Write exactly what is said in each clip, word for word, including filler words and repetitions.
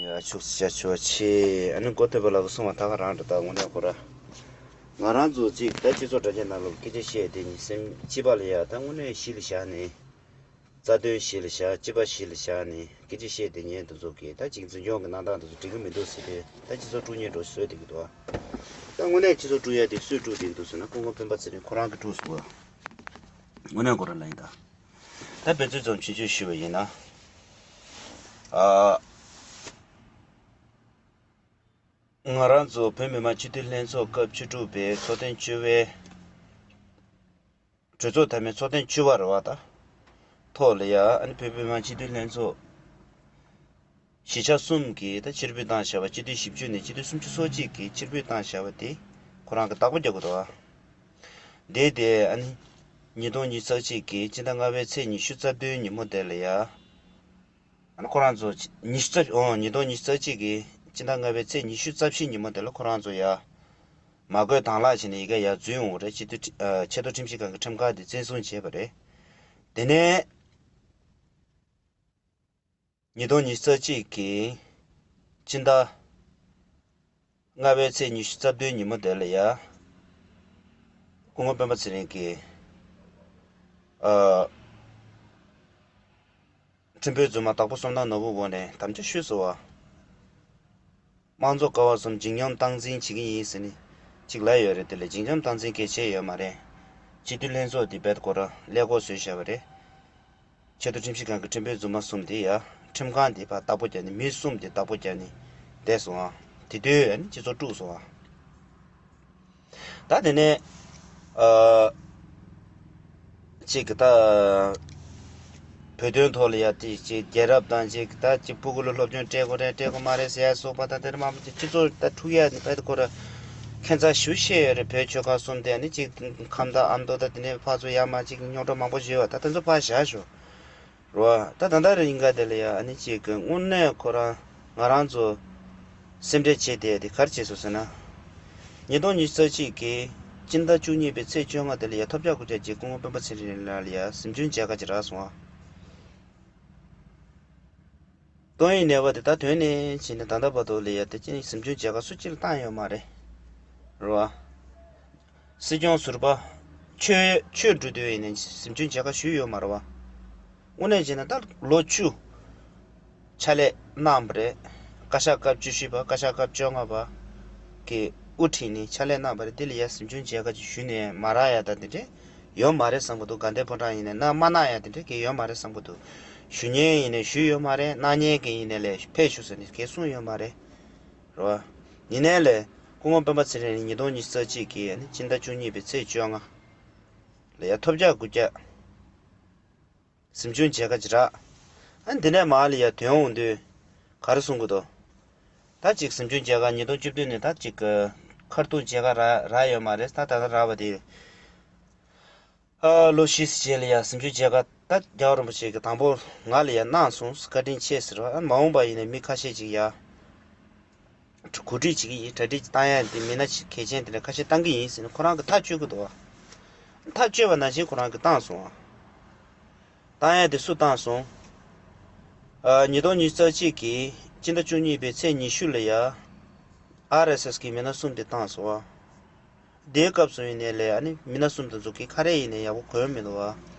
ཡ་ཆོག་ཤ་ཆོག་ཆེ། ཨ་ནི་འགོ་ཐོས་པ་ལ་གསུང་བ་ད་ག་རང་འདྲ། ད་དངོས་གནས་ཁོ་ར་ང་རང་ཚོ་གཅིག་ད་སྤྱི་ཚོགས་དྲ་རྒྱ་ནང་ལོགས་སྐད་ཆ་བཤད་དེ་ནི་སེམས་སྐྱིད་པ་ལ་ཡ་ད་དངོས་གནས་གཞི་ལ་བཞག་ནས། རྩ་དོན་གཞི་ལ་བཞག་སྤྱི་པ་གཞི་ལ་བཞག་ནས་སྐད་ཆ་བཤད་དེ་ཉན་དུ་འཛུགས་ཀྱི་ད་གཅིག་འཛིན་སྐྱོང་གི་གནང་སྟངས་དེ་ཚོ་འགྲིག་གི་མི་འདུག་ཟེར་ཏེ་ད་སྤྱི་ཚོགས་དཀྲུག་ཉེན་འགྲོ་བཟོས་བསྡད་ཀྱི་འདུག་ད་དངོས་གནས་སྤྱི་ཚོགས་དཀྲུག་ཡ་དེ་སུས་དཀྲུག་བསྡད་འདུག་ཟེར་ན་སྐུ་ངོ་སྤེན་པ་ཚེ་རིང་ཁོ་རང་གིས་དཀྲུགས་སོང་བ། དངོས་གནས་ཁོ་རང་ལ་ཡིན་ད། ད་འབད་བརྩོན་ཙམ་ཆུང་ཆུང་ཞུས་པ་ཡིན་ན། ཨ། ང་རང་ཚོ་བོད་མི་མང་སྤྱི་འཐུས་ལྷན་ཚོགས་སྐབས་བཅུ་དྲུག་པའི་ཚོགས་ཐེངས་བཅུ་པའི་གྲོས་ཚོགས་མཐའ་མའི་ཚོགས་ཐེངས་བཅུ་པ་རེད་བ་ད། ཐོག་ལ་ཡ་ཨ་ནི་བོད་མི་མང་སྤྱི་འཐུས་ལྷན་ཚོགས་གཞིས་ཆགས་གསུམ་གྱིས་ད་ཕྱིར་འབུད་བཏང་བཞག་པ་སྤྱི་འཐུས་བཞི་བཅུ་ནས་སྤྱི་འཐུས་སུམ་ཅུ་སོ་གཅིག་གིས་ཕྱིར་འབུད་བཏང་བཞག་པ་དེ་ཁོ་རང་གིས་བདག་པོ་རྒྱག་དགོས་འདུག་བ། དེ་དེ་ཨ་ནི་ཉིས་སྟོང་ཉི་ཤུ་རྩ་གཅིག་གི་སྤྱི་ཟླ་ལྔ་པའི་ཚེས་ཉི་ཤུ་རྩ་བདུན་ཉིན་མོ་དེ་ལ་ཡ། ཨ་ནི་ཁོ་རང་ཚོ་ཉི་ཤུ་རྩ་ཨོ་ཉིས་སྟོང་ཉི་ཤུ་རྩ་གཅིག་གི་སྤྱི་ཟླ་ལྔ་པའི་ཚེས་ཉི་ཤུ་རྩ་བཞི་ཉིན་མོ་དེ་ལ་ཁོ་རང་ཚོ་ཡ། མ་དགོས་དང་བླངས་བྱས་ནས་ཡི་གེ་ཡར་འཛུལ་འོང་བ་རེད། སྤྱི་འཐུས་ཁྲི་ཨ་ཆེས་མཐོ་ཁྲིམས་ཞིབ་ཁང་གི་ཁྲིམས་ཁང་དེ་བཙན་བཟུང་བྱས་པ་རེད། དེ་ནས་ཉིས་སྟོང་ཉི་ཤུ་རྩ་གཅིག་གི་སྤྱི་ཟླ་ལྔ་པའི་ཚེས་ཉི་ཤུ་རྩ་བདུན་ཉིན་མོ་དེ་ལ་ཡ། སྐུ་ངོ་སྤེན་པ་ཚེ་རིང་གིས་ཨ། ཁྲིམས་དཔོན་རྫུན་མ་དྭགས་པོ་བསོད་ནམས་ནོར་བུ་འོག་ནས་དམ་བཅའ་ཞུས་སོང་བ། དམངས་གཙོ་ཀ་བ་གསུམ་བརྗིད་ཉམས་སྟངས་འཛིན་བྱེད་ཀྱི་ཡིན་ཟེར་ནས་གཅིག་ལབ་ཡོད་རེད། དེ་ལས་བརྗིད་ཉམས་སྟངས་འཛིན་གལ་ཆེ་ཡོད་མ་རེད། སྤྱི་འཐུས་ལྷན་ཚོགས་འདི་རྦད་ཁོ་ར་ཀླད་ཀོར་བཟོས་བཞག་པ་རེད། ཆེས་མཐོ་ཁྲིམས་ཞིབ་ཁང་གི་ཁྲིམས་དཔོན་རྫུན་མ་གསུམ་དེ་ཡ་ཁྲིམས་ཁང་འདི་ཕར་བདག་པོ་རྒྱག་ནས་མི་གསུམ་དེ་བདག་པོ་རྒྱག་ནས་བསྡད་སོང་ཨ། དེ་དུས་ཨ་ནི་སྤྱི་ཚོགས་དཀྲུགས་སོང་ཨ། ད་དེ་ནས་ཨ། གཅིག་གི་ད་བོད་དོན་ཐོག་ལ་ཡ་དེ་གཅིག་རྒྱལ་རབས་དང་གཅིག་ད་གཅིག་སྤུ་གུ་ལ་སློབ་སྦྱོང་སྤྲད་དགོས་རེད་སྤྲད་དགོས་མ་རེད་ཟེར་ཡ་སོགས་པ་ད་དེར་མང་པོ་ཅིག་སྤྱི་ཚོགས་ད་འཁྲུག་ཡ་ནི་བས་ཁོ་ར་ཁྱད་མཚར་ཞེ་པོ་ཅིག་ཡོད་རེད། བོད་ཆོལ་ཁ་གསུམ་དེ་ནི་གཅིག་ཁམས་དང་ཨ་མདོ་ད་དེ་ནས་ཕར་ཚུར་ཡ་མ་གཅིག་རྙོག་དྲ་མང་པོ་ཞིག་ཡོད་པ་ད་དེ་ཚོ་ཕར་བཞག་ཞོག་རོ། ད་ད་ལྟ་རིང་ག་དེ་ལ་ཡ་ཨ་ནི་གཅིག་གི་དངོས་གནས་ཁོ་རང་ང་རང་ཚོ་སེམས་ཁྲལ་བྱེད་བསྡད་དེ་ག་རེ་བྱས་སོང་ཟེར་ན། ཉིས་སྟོང་ཉི་ཤུ་རྩ་གཅིག་གི་སྤྱི་ཟླ་བཅུ་གཉིས་པའི་ཚེས་བཅོ་ལྔ་དེ་ལ་ཡ་ཐོབ་རྒྱག་རྐུབ་བཀྱག་ཅིག་སྐུ་ངོ་སྤེན་པ་ཚེ་རིང་ལགས་ལ་ཡ་གཟིམ་ཆུང་མཇལ་ཁ་ཅིག་རག་སོང་ཨ། ཏོག་དབྱིབས་ནད་པ་དེ་ད་དོན་ནས་བྱས་ནས་ད་ལྟ་བར་དུ་ལ་ཡ་དེ་ཅི་ནས་གཟིམ་ཆུང་མཇལ་ཁ་སུ་གཅིག་ལ་བཏང་ཡོད་མ་རེད། རེད་བ། སྲིད་སྐྱོང་ཟུར་པ། ཆོས་ཆོས་འགྲོ་དུས་ཡིན་ནའི་གཟིམ་ཆུང་མཇལ་ཁ་ཞུས་ཡོད་མ་རེད་བ། དངོས་གནས་བྱས་ན་ད་ལོ་བཅུ། ཕྱག་ལས་གནང་བ་རེད། བཀའ་ཤག་སྐབས་བཅུ་བཞི་པ་བཀའ་ཤག་སྐབས་བཅོ་ལྔ་པ། གི་དབུ་ཁྲིད་ནས་ཕྱག་ལས་གནང་བ་རེད། དེ་ལ་ཡ་གཟིམ་ཆུང་མཇལ་ཁ་ཅིག་ཞུས་ནས་མ་རག་ཡ་ད་དེ་འདྲས་ཡོད་མ་རེད་བསམ་གི་འདུག་དགའ་ལྡན་ཕོ་བྲང་ཡིན་ནའི་གནང་མ་གནང་ཡ་དེ་འདྲས་གི་ཡོད་མ་རེད་བསམ་གི་འདུག་ཞུ་མཁན་ཡིན་ནའི་ཞུས་ཡོད་མ་རེད། གནང་མཁན་གི་ཡིན་ནའི་ལས་ཕེབས་ཤོག་ཟེར་ནས་གས་གསུངས་ཡོད་མ་རེད། རེད་བ། ཡིན་ནའི་ལས་སྐུ་ངོ་སྤེན་པ་ཚེ་རིང་ནི་ཉིས་སྟོང་ཉི་ཤུ་རྩ་གཅིག་གི་ནི་སྤྱི་ཟླ་བཅུ་གཉིས་པའི་ཚེས་བཅོ་ལྔ་ལ་ཡ་ཐོབ་རྒྱག་རྐུབ་བཀྱག་གཟིམ་ཆུང་མཇལ་ཁ་ཅིག་རག་ཨ་འདི་ནས་མར་ལ་ཡ་ཐོན་འོང་དུས་ག་རེ་གསུང་གི་འདུག་ད་ཅིག་གཟིམ་ཆུང་མཇལ་ཁ་ཉིས་སྟོང་བཅུ་བདུན་ནས་ད་ཅིག་གི་ཁ་ཐུག་མཇལ་ཁ་རག་རག་ཡོད་མ་རེད། ད་ད་ལྟ་རག་པ་དེ། ཨ་ལོ་བཞི་ཙམ་རྗེས་ལ་ཡ་གཟིམ་ཆུང་མཇལ་ཁ་ད་རྒྱལ་བ་རིན་པོ་ཆེ་གིས་དང་པོ་ང་ལ་ཡ་གནང་སོང་བཀའ་དྲིན་ཆེ་ཟེར་བ། ཨ་མ་འོངས་པ་ཡིན་ནའི་མི་ཁ་ཤས་ཅིག་ཡ་གོ་སྒྲིག་བྱེད་ཀྱི་ཡིན། གྲ་སྒྲིག་བཏང་ཡ་འདི་མི་སྣ་ཅིག་གལ་ཆེན་དེ་འདྲ་ཁ་ཤས་བཏང་གི་ཡིན་ཟེར་ནས་ཁོ་རང་གིས་ཐག་གཅོད་ཀྱི་འདུག་བ། ཐག་གཅོད་པ་ནང་བཞིན་ཁོ་རང་གིས་བཏང་སོང་བ། བཏང་ཡ་དེ་སུ་བཏང་སོང་། ཨ་ཉིས་སྟོང་ཉི་ཤུ་རྩ་གཅིག་གི་སྤྱི་ཟླ་བཅུ་གཉིས་པའི་ཚེས་ཉི་ཤུ་ལ་ཡ་ཨར་ཨེས་ཨེས་གི་མི་སྣ་གསུམ་དེ་བཏང་སོང་བ། དེའི་སྐབས་སུ་ཡིན་ནའི་ལས་ཨ་ནི་མི་སྣ་གསུམ་དེ་ཚོ་གིས་ག་རེ་ཡིན་ནའི་ཡག་པོ་གོ་མི་འདུག་བ།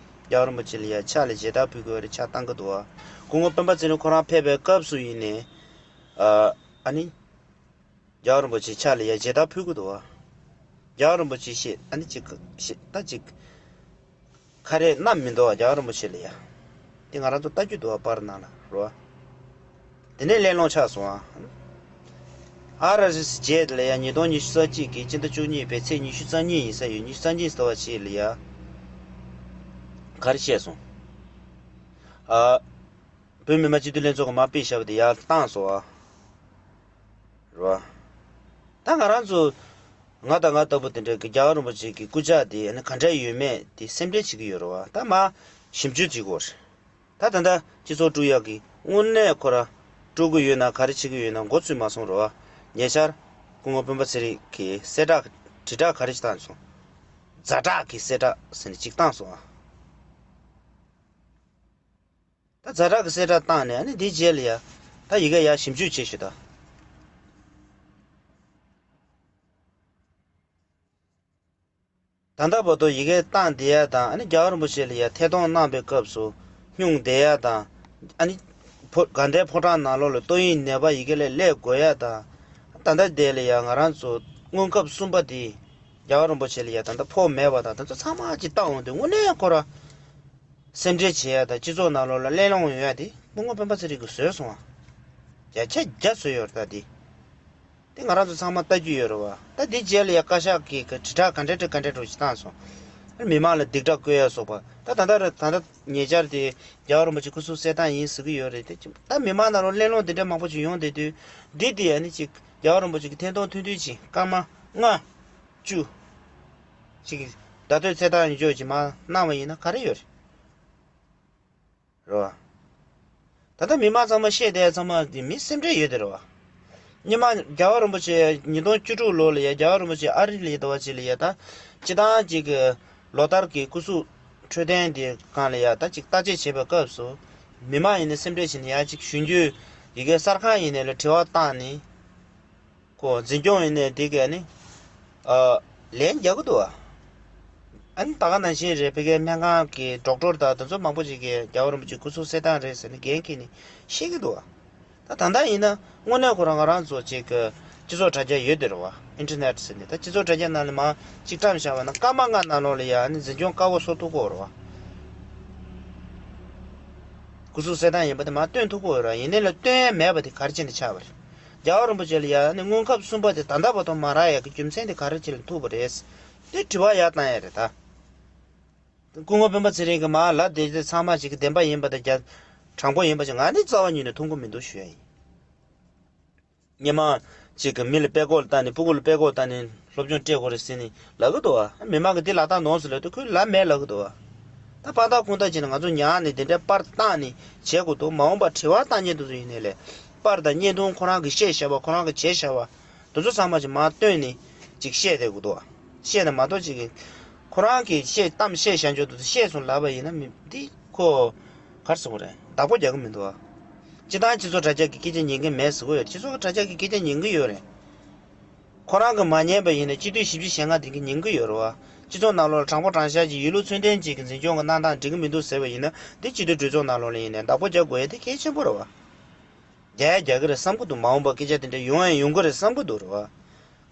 རྒྱལ་བ་རིན་པོ་ཆེ་ལ་ཡ་ཕྱག་ལ་མཇལ་དར་ཕུལ་དགོས་རེད་ཕྱག་བཏང་གི་འདུག་བ། སྐུ་ངོ་སྤེན་པ་ཚེ་རིང་ཁོ་རང་ཕེབས་པའི་སྐབས་སུ་ཡིན་ནའི་ཨ་ཨ་ནི་རྒྱལ་བ་རིན་པོ་ཆེ་ཕྱག་ལ་ཡ་མཇལ་དར་ཕུལ་གི་འདུག་བ། རྒྱལ་བ་རིན་པོ་ཆེ་ཞེས་ཨ་ནི་ཅིག་ཞེས་ད་ཅིག་ག་རེ་གནང་མི་འདུག་བ། རྒྱལ་བ་རིན་པོ་ཆེ་ལ་ཡ། དེ་ང་རང་ཚོ་ལྟ་རྒྱུ་འདུག་བ་པར་ནང་ལ་རོ། དེ་ནས་གླེང་སློང་ཆགས་སོང་ཨ། ཨར་ཨེས་ཨེས་བརྗེད་ལ་ཡ་ཉིས་སྟོང་ཉི་ཤུ་རྩ་གཅིག་གི་སྤྱི་ཟླ་བཅུ་གཉིས་པའི་ཚེས་ཉི་ཤུ་རྩ་གཉིས་ཡིན་ས་ཡོད། ཉི་ཤུ་རྩ་གཉིས་ཟེར་བ་ཞིག་ལ་ཡ། ག་རེ་བཤད་སོང་། ཨ། བོད་མི་མང་སྤྱི་འཐུས་ལྷན་ཚོགས་ཀྱི་མར་ཕུད་བཞག་པ་དེ་ཡར་བཏང་སོང་ཨ། རེད་བ། ད་ང་རང་ཚོ་ང་དང་ང་ལྟ་བུ་དེ་འདྲ་གི་རྒྱལ་བ་རིན་པོ་ཆེ་གི་སྐུ་ཕྱག་དེ་ཨ་ནི་ག་འདྲ་ཡོད་མེད་དེ་སེམས་ཁྲལ་བྱེད་ཀྱི་ཡོད་རེད་བ། ད་མར་ཞིབ་འཇུག་བྱེད་དགོས་རེད། ད་ད་ལྟ་སྤྱི་ཚོགས་དཀྲུག་ཡག་གི་དངོས་གནས་ཁོ་ར་དཀྲུག་གི་ཡོད་ན་ག་རེ་བྱེད་ཀྱི་ཡོད་ན་མགོ་ཚོས་མ་སོང་རེད་བ། ཉེ་ཆར་སྐུ་ངོ་སྤེན་པ་ཚེ་རིང་གིས་གསལ་བསྒྲགས་དྲིལ་བསྒྲགས་ག་རེ་ཞིག་བཏང་སོང་། ཛ་དྲག་གི་གསལ་བསྒྲགས་ཟེར་ནས་ཅིག་བཏང་སོང་ཨ། ད་ཛ་དྲག་གི་གསལ་བསྒྲགས་བཏང་ནས་ཨ་ནི་འདིའི་རྗེས་ལ་ཡ། ད་ཡི་གེ་ཡར་ཞིབ་འཇུག་བྱེད་ཤིག་ད། ད་ལྟ་བར་དུ་ཡི་གེ་བཏང་བསྡད་ཡ་དང་། ཨ་ནི་རྒྱལ་བ་རིན་པོ་ཆེ་ལ་ཡ་ཐད་གཏོང་གནང་བའི་སྐབས་སུ་སྙུང་བསྡད་ཡ་དང་། ཨ་ནི་ཕོ་དགའ་ལྡན་ཕོ་བྲང་ནང་ལོགས་ལ་ཏོག་དབྱིབས་ནད་པ་ཡི་གེ་ལས་སླེབས་དགོས་ཡ་དང་། ད་ལྟ་དེ་ལ་ཡ་ང་རང་ཚོ་སྔོན་ཁབ་གསུམ་པ་དེ་རྒྱལ་བ་རིན་པོ་ཆེ་ལ་ཡ་ད་ལྟ་ཕོག་མེད་པ་དང་། ད་ཚོ་ཚང་མ་ཅིག་བཏང་འོང་དུས་དངོས་གནས་ཁོ་ར་སེམས་ཁྲལ་བྱེད་ཡ་དང་། སྤྱི་ཚོགས་ནང་ལོགས་ལ་གླེང་སློང་ཡོང་ཡ་དེ་སྐུ་ངོ་སྤེན་པ་ཚེ་རིང་གིས་བཟོས་སོང་བ། བརྒྱ་ཆ་བརྒྱ་བཟོས་ཡོད་རེད་ད་དེ། དེ་ང་རང་ཚོ་ཚང་མ་ལྟ་རྒྱུ་ཡོད་རེད་བ། ད་དེ་རྗེས་ལ་ཡ་བཀའ་ཤག་གིས་དྲིལ་བསྒྲགས་ག་འདྲ་འདྲ་ག་འདྲ་འདྲ་ཞིག་བཏང་སོང་། མི་མང་ལ་སྡིགས་ར་བསྐུལ་ཡ་སོགས་པ། ད་ད་ལྟ་ར་ད་ལྟ་ཉེ་ཆར་དེ་རྒྱལ་བ་རིན་པོ་ཆེ་སྐུ་གཟུགས་གསལ་ཐང་ཡིན་ཟེར་གི་ཡོད་རེད་དེ། ད་མི་མང་ནང་ལོགས་གླེང་སློང་དེ་འདྲ་མང་པོ་ཞིག་ཡོང་བསྡད་དུས། འདི་དེ་ཨ་ནི་ཅིག་རྒྱལ་བ་རིན་པོ་ཆེ་གི་ཐད་གཏོང་ཐུང་ཐུང་ཅིག་སྐར་མ་ལྔ་བཅུ་ཅིག་གི་བརྡ་སྤྲོད་གསལ་ཐང་ཡིན་ཆོག་ཅིག་མར་གནང་བ་ཡིན་ན་ག་རེ་ཡོད་རེད། རེད་བ། ད་ལྟ་མི་མང་ཚང་མ་བཤད་བསྡད་ཚང་མ་དེ་མི་སེམས་ཁྲལ་ཡོད་དེ་རེད་བ། སྔོན་མ་རྒྱལ་བ་རིན་པོ་ཆེ་ཉིས་སྟོང་བཅུ་དྲུག་ལོ་ལ་ཡ་རྒྱལ་བ་རིན་པོ་ཆེ་ཨ་རི་ལ་ཡ་ད་བ་ཅིག་ལ་ཡ་ད་སྤྱི་བཏང་ཅིག་གི་ལོ་ལྟར་གྱི་སྐུ་གཟུགས་འཕྲོད་བསྟེན་དེ་སྒང་ལ་ཡ་ད་ཅིག་བརྟག་དཔྱད་བྱེད་པའི་སྐབས་སུ། མི་མང་ཡིན་ནའི་སེམས་ཁྲལ་བྱས་ནས་ཡ་ཅིག་ཞུ་རྒྱུ་ཡི་གེ་གསར་ཁང་ཡིན་ནའི་ལ་དྲི་བ་བཏང་ནས། ཁོ་འཛིན་སྐྱོང་ཡིན་ནའི་དེ་གས་ནི། ཨ། ལན་རྒྱག་གི་འདུག་ཨ། ཨ་ནི་ད་ག་ནང་བཞིན་རེད། ཕ་གིའི་སྨན་ཁང་གི་ཌོག་ཊར་དང་དེ་ཚོ་མང་པོ་ཅིག་གིས་རྒྱལ་བ་རིན་པོ་ཆེ་སྐུ་གཟུགས་གསལ་ཐང་རེད་ཟེར་ནས་འགན་འཁྱེར་ནས་བཤད་ཀྱི་འདུག་ཨ། ད་ད་ལྟ་ཡིན་ན་དངོས་གནས་ཁོ་རང་ང་རང་ཚོ་ཅིག་གི་སྤྱི་ཚོགས་དྲ་རྒྱ་ཡོད་དེ་རེད་བ། ཨིན་ཊར་ནེཊ་ཟེར་ནས། ད་སྤྱི་ཚོགས་དྲ་རྒྱ་ནང་ལ་མར་ཅིག་བཀྲམ་བཞག་པ་ན་སྐར་མ་ལྔ་ནང་ལོགས་ལ་ཡ་ཨ་ནི་འཛིན་སྐྱོང་བཀའ་འགོག་བཟོ་ཐུབ་ཀྱི་ཡོད་རེད་བ། སྐུ་གཟུགས་གསལ་ཐང་ཡིན་པ་དེ་མར་སྟོན་ཐུབ་ཀྱི་ཡོད་རེད་བ། ཡིན་ནའི་ལ་སྟོན་ཡ་མེད་པ་དེ་ག་རེ་བྱས་ནས་ཆགས་པ་རེད། རྒྱལ་བ་རིན་པོ་ཆེ་ལ་ཡ་ནི་སྔོན་ཁབ་གསུམ་པ་དེ་ད་ལྟ་བར་དུ་མ་རག་ཡ་གི་རྒྱུ་མཚན་དེ་ག་རེ་བྱས་ལ་ཐུག་པ་རེད། དེ་དྲི་བ་ཡར་བཏང་ཡ་རེད་ད། སྐུ་ངོ་སྤེན་པ་ཚེ་རིང་གིས་མར་ལབ་བསྡད་དེ་ཚང་མ་ཞིག་གི་བདེན་པ་ཡིན་པ་དང་རྒྱ་དྲང་པོ་ཡིན་པ་ཞིག་ང་ནི་རྩ་བ་ཉིད་ནས་མཐོང་གི་མི་འདུག་ཞུ་ཡ་ཡིན། སྔོན་མ་ཅིག་གི་མི་ལ་དཔྲལ་ཀོ་ལ་བལྟས་ནས། སྤུ་གུ་ལ་དཔྲལ་ཀོ་ལ་བལྟས་ནས་སློབ་སྦྱོང་སྤྲད་དགོས་རེད་ཟེར་ནས་ལབ་གི་འདུག་བ། མི་མང་གིས་འདི་ལབ་སྟངས་ནོར་སོང་ལབ་དུས་ཁོས་ལབ་མེད་ལབ་གི་འདུག་བ། ད་དཔའ་རྟགས་ཁུངས་དག་བྱས་ནས་ང་ཚོ་ཉར་ནས་དེ་འདྲའི་པར་བཏང་ནས་བྱེད་དགོས་འདུག་མ་འོངས་པར་དྲི་བ་བཏང་མཁན་དེ་ཚོ་ཡིན་ནའི་ལས། པར་དང་བརྙན་ཐུང་ཁོ་རང་གིས་བཤད་བཞག་པ། ཁོ་རང་གིས་བྱས་བཞག་པ་དེ་ཚོ་ཚང་མ་ཅིག་མར་བཏོན་ནས་ཅིག་བཤད་བསྡད་དགོས་འདུག་བ། བཤད་ན་མ་གཏོགས་ཅིག་གིས་ཁོ་རང་གིས་བཤད་གཏམ་བཤད་བཞག་འཇོག་དེ་ཚོ་བཤད་སོང་ལབ་པ་ཡིན་ན། མི་འདི་ཁོ་ག་རེ་ཟེར་དགོས་རེད། བདག་པོ་རྒྱག་གི་མི་འདུག་བ། སྤྱིར་བཏང་སྤྱི་ཚོགས་དྲ་རྒྱ་གི་སྐད་ཆ་ཉན་གི་མེད་ཟེར་གི་ཡོད། སྤྱི་ཚོགས་དྲ་རྒྱ་གི་སྐད་ཆ་ཉན་གི་ཡོད་རེད། ཁོ་རང་གིས་མ་ཉན་པ་ཡིན་ན་སྤྱི་འཐུས་བཞི་བཅུ་ཞེ་ལྔ་དེ་གིས་ཉན་གི་ཡོད་རེད་བ། སྤྱི་ཚོགས་ནང་ལོགས་ལ་དྲང་པོ་དྲང་བཞག་ཅིག་ཡིད་བློ་མཚོན་ལྡན་ཅིག་གི་འཛིན་སྐྱོང་གི་གནང་སྟངས་འགྲིག་གི་མི་འདུག་ཟེར་བ་ཡིན་ན། འདི་སྤྱི་འཐུས་གྲོས་ཚོགས་ནང་ལོགས་ལ་ཡིན་ནའི་བདག་པོ་རྒྱག་དགོས་ཡ་དེ་གལ་ཆེན་པོ་རེད་བ། རྒྱག་ཡ་རྒྱག་གི་རེད་བསམ་གི་འདུག་མ་འོངས་པ་སྐད་ཆ་དེ་འདྲ་ཡོང་ཡ་ཡོང་གི་རེད་བསམ་གི་འདུག་རེད་བ།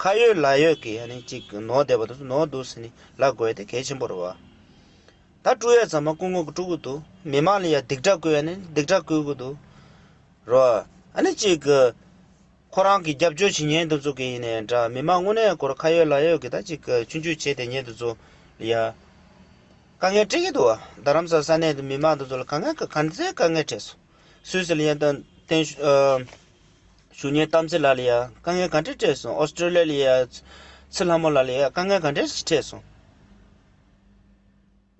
ཁ་ཡོད་ལག་ཡོད་ཀྱིས་ཨ་ནི་ཅིག་ནོར་བསྡད་པ་དེ་ཚོ་ནོར་འདུག་ཟེར་ནས་ལབ་དགོས་ཡ་དེ་གལ་ཆེན་པོ་རེད་བ། ད་དཀྲུག་ཡ་ཚང་མ་སྐུ་ངོ་གིས་དཀྲུག་གི་འདུག་མི་མང་ལ་ཡ་སྡིགས་ར་བསྐུལ་ཡ་ནི་སྡིགས་ར་བསྐུལ་གི་འདུག་རེད་བ། ཨ་ནི་ཅིག་གི་ཁོ་རང་གི་རྒྱབ་སྐྱོར་བྱེད་མཁན་དེ་ཚོ་གིས་ཡིན་ནའི་འདྲ། མི་མང་དངོས་གནས་ཁོ་རང་ཁ་ཡོད་ལག་ཡོད་ཀྱིས་ད་ཅིག་གི་ཆུང་ཆུང་བྱས་བསྡད་མཁན་དེ་ཚོ་ལ་ཡ་དཀའ་ངལ་སྤྲད་ཀྱི་འདུག་བ། རྡ་རམ་ས་ས་གནས་དེ་མི་མང་དེ་ཚོ་ལ་དཀའ་ངལ་ག་ག་ཚད་དཀའ་ངལ་འཕྲད་སོང་། སུད་སི་ལ་ཡ་ད་བརྟན་བཞུགས་ཨ་བཞུགས་མཁན་བསྟན་འཛིན་ལགས་ལ་ཡ་དཀའ་ངལ་ག་འདྲ་འཕྲད་སོང་། ཨོ་སི་ཀྲོ་ལི་ཡ་ལ་ཡ་ཚེ་ལྷ་མོ་ལགས་ལ་ཡ་དཀའ་ངལ་ག་འདྲ་ཞིག་འཕྲད་སོང་།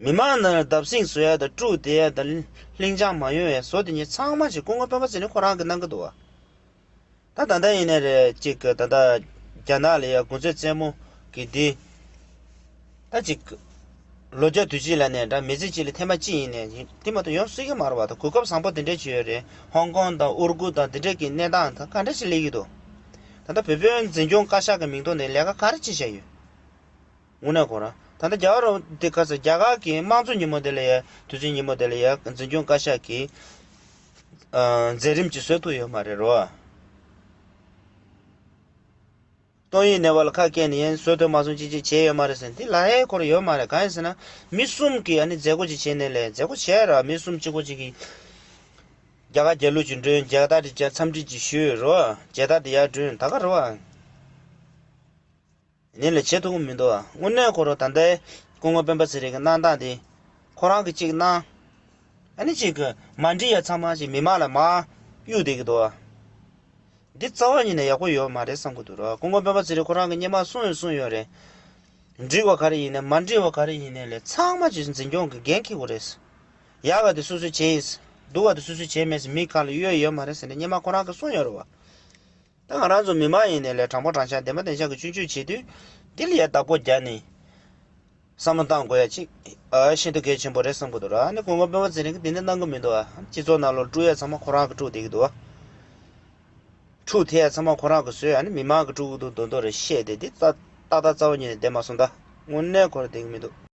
མི་མང་ནང་བརྡབ་གསིག་བཟོ་ཡ་དང་། དཀྲུག་བསྡད་ཡ་དང་། ལྷིང་འཇགས་མ་ཡོང་ཡ་བཟོ་དེ་ཉིད་ཚང་མ་ཞིག་སྐུ་ངོ་སྤེན་པ་ཚེ་རིང་ཁོ་རང་གིས་གནང་གི་འདུག་བ། ད་ད་ལྟ་ཡིན་ནའི་རེད། ཅིག་གི་ད་ལྟ་རྒྱ་ནག་ལ་ཡ་གུང་ཚིགས་རྩེད་མོ་གི་འདི། ད་ཅིག་ལོ་བརྒྱ་དུས་གཅིག་ལ་ནས་འདྲ་མི་ཚེ་གཅིག་ལ་ཐེངས་མ་གཅིག་ཡིན་ནའི་འདི་མ་གཏོགས་ཡོང་སྲིད་ཀྱི་མ་རེད་བ། ད་གོ་སྐབས་བཟང་པོ་དེ་འདྲས་ཅིག་ཡོད་རེད། ཧོང་ཀོང་དང་ཨུ་རུ་ཀུ་དང་དེ་འདྲས་ཀྱི་གནས་སྟངས་ད་ག་འདྲ་ཞིག་སླེབས་ཀྱི་འདུག་ད་ལྟ་བོད་དོན་འཛིན་སྐྱོང་བཀའ་ཤག་གི་མིང་ཐོག་ནས་ལས་ཀ་ག་རེ་ཅིག་བྱས་ཡོད། དངོས་གནས་ཁོ་རང་ད་ལྟ་རྒྱ་གར་འདི་ག་ས་རྒྱ་གར་གྱི་དམངས་གཙོ་ཉིན་མོ་དེ་ལ་ཡ། དུས་ཆེན་ཉིན་མོ་དེ་ལ་ཡ་འཛིན་སྐྱོང་བཀའ་ཤག་གིས་ཨ་མཛད་རིམ་ཅིག་བཟོ་ཐུབ་ཡོད་མ་རེད་རོ། ཏོག་དབྱིབས་ནད་པ་ལ་ཁ་སྐད་ནས་ཡང་བཟོ་ཐུབ་མ་སོང་། ཅི་ཅི་བྱས་ཡོད་མ་རེད་ཟེར་ན་འདི་ལབ་ཡ་ཁོ་རང་ཡོད་མ་རེད། གང་ཡིན་ཟེར་ན་མི་གསུམ་གྱིས་ཨ་ནི་མཛད་སྒོ་ཅིག་བྱས་ནས་ལས་མཛད་སྒོ་བྱས་ར། མི་གསུམ་གཅིག་པོ་གཅིག་གིས་རྒྱ་གར་རྒྱལ་གླུ་ཅིག་འདོན། མཇལ་དར་ཅིག་འཚམས་འདྲི་ཅིག་ཞུས་རོ། མཇལ་དར་དེ་ཡར་སྒྲོན་ད་ག་རེད་བ། ཡིན་ལ་བྱེད་ཐུབ་ཀྱི་མི་འདུག་ཨ། དངོས་གནས་ཁོ་རང་ད་ལྟའི་སྐུ་ངོ་སྤེན་པ་ཚེ་རིང་གི་གནང་སྟངས་དེ། ཁོ་རང་གིས་གཅིག་གནང་། ཨ་ནི་གཅིག་གི་མ་འགྲིག་ཡ་ཚང་མ་ཅིག་མི་མང་ལ་མར་གཡུག་བསྡད་ཀྱི་འདུག་ཨ། འདི་རྩ་བ་ཉིད་ནས་ཡག་པོ་ཡོད་མ་རེད་བསམ་གྱི་འདུག་ར། སྐུ་ངོ་སྤེན་པ་ཚེ་རིང་ཁོ་རང་གིས་སྔོན་མ་གསུངས་ཡང་གསུངས་ཡོད་རེད། འགྲིག་པ་ག་རེ་ཡིན་ནའི་མ་འགྲིག་པ་ག་རེ་ཡིན་ནའི་ལས་ཚང་མ་ཅིག་འཛིན་སྐྱོང་གིས་འགན་འཁྱེར་དགོས་རེད། ཡག་ག་དེ་སོ་སོས་བྱས་ཡིན། སྡུག་ག་དེ་སོ་སོས་བྱས་མེད་ཟེར་མིའི་ཁ་ལ་གཡོལ་ཡོད་མ་རེད་ཟེར་ནས་སྔོན་མ་ཁོ་རང་གིས་གསུངས་ཡོད་རེད་བ། ད་ང་རང་ཚོ་མི་མང་ཡིན་ནའི་ལས་དྲང་པོ་དྲང་བཞག་བདེན་པ་བདེན་བཞག་གི་སྤྱོད་འཇུག་བྱེད་དུས་འདི་ལ་ཡ་བདག་པོ་རྒྱག་ནས་བསམ་བློ་བཏང་དགོས་ཡ་ཅིག་ཨ་ཤིན་ཏུ་གལ་ཆེན་པོ་རེད་བསམ་གི་འདུག་ར། ཨ་ནི་སྐུ་ངོ་སྤེན་པ་ཚེ་རིང་གིས་འདི་འདྲ་གནང་གི་མི་འདུག་ཨ། སྤྱི་ཚོགས་ནང་ལོགས་དཀྲུག་ཡ་ཚང་མ་ཁོ་རང་གིས་དཀྲུག་བསྡད་ཀྱི་འདུག་ཨ། ཕྲུག་དེ་ཚང་མ་ཁོ་རང་གི་བཟོས། ཨ་ནི་མི་མང་གི་ཕྲུ་གུ་འདུག་མདོག་མདོག་རེད་བཤད་དེ། དེ་ཏག་ཏག་ཏག་རྩ་བ་ཉིད་ནས་བསྡད་མ་སོང་ད། དངོས་གནས་ཁོ་རང་བསྡད་ཀྱི་མི་འདུག